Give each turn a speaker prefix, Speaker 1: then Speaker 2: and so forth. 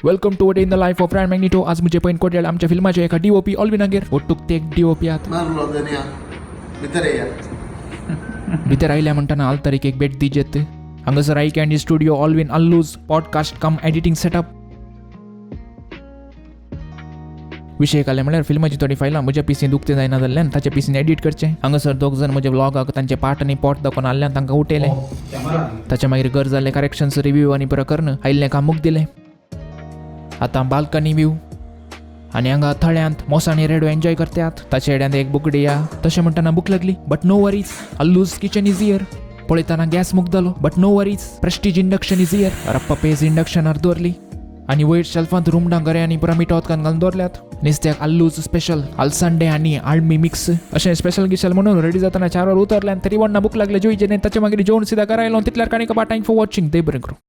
Speaker 1: Welcome to day in the life of Ryan Magnito. आज मुझे पैन कोट्याळ आमच्या फिल्माच्या एका डीओपी ऑलविनागेर. ಒಟ್ಟುಕ್ ते एक डीओपी आत.
Speaker 2: मारलो धन्या भितर या.
Speaker 1: भितर आयल्या म्हणटाना आल्तारीक एक भेट दिजेत. हांगासर I candy studio, Alvin Allu's podcast cum editing setup. विशय काडले म्हळ्यार फिल्माची थोडी फायलां म्हज्या पिसीन उक्तें जायना जाल्ल्यान ताच्या पिसीन एडिट करचें. हांगासर दोग जाण म्हज्या व्लॉगाक तांचे पाट आनी पोट दाखोवन आसल्यान तांकां उठयलें. ताच्या मागीर गरज जाल्ले करेक्शन्स, रिव्यू आनी पुरो करून आयिल्लें काम मुगदिलें. आतां बाल्कनी व्यू आनी हांगा थळ्यांत मोसाणी रेडो एन्जॉय करतात. ताच्या हेड्यांत एक बुकडी या. तशें म्हणटना भूक लागली, but no worries, Allu's kitchen is here. पळयतना गॅस मुगदलो, but no worries, Prestige induction is here. रप्पा पेज इंडक्शनार दवरली आनी वयर शेल्फांत रुमडां गरे आनी पुरा मिठा उदकान घालून दवरल्यात. नुस्त्याक आल्लूज स्पेशल, आलसांडे आनी आळमी मिक्स अशें स्पेशल गिशल म्हणून रेडी जातना 4 वर उतरल्यान तरी वण्णा भूक लागले जोयचे. ताच्या मागीर जेवण सिदा घरा आयलो. तितल्यार काणी कबा. Thank for watching. देव बरें करूं.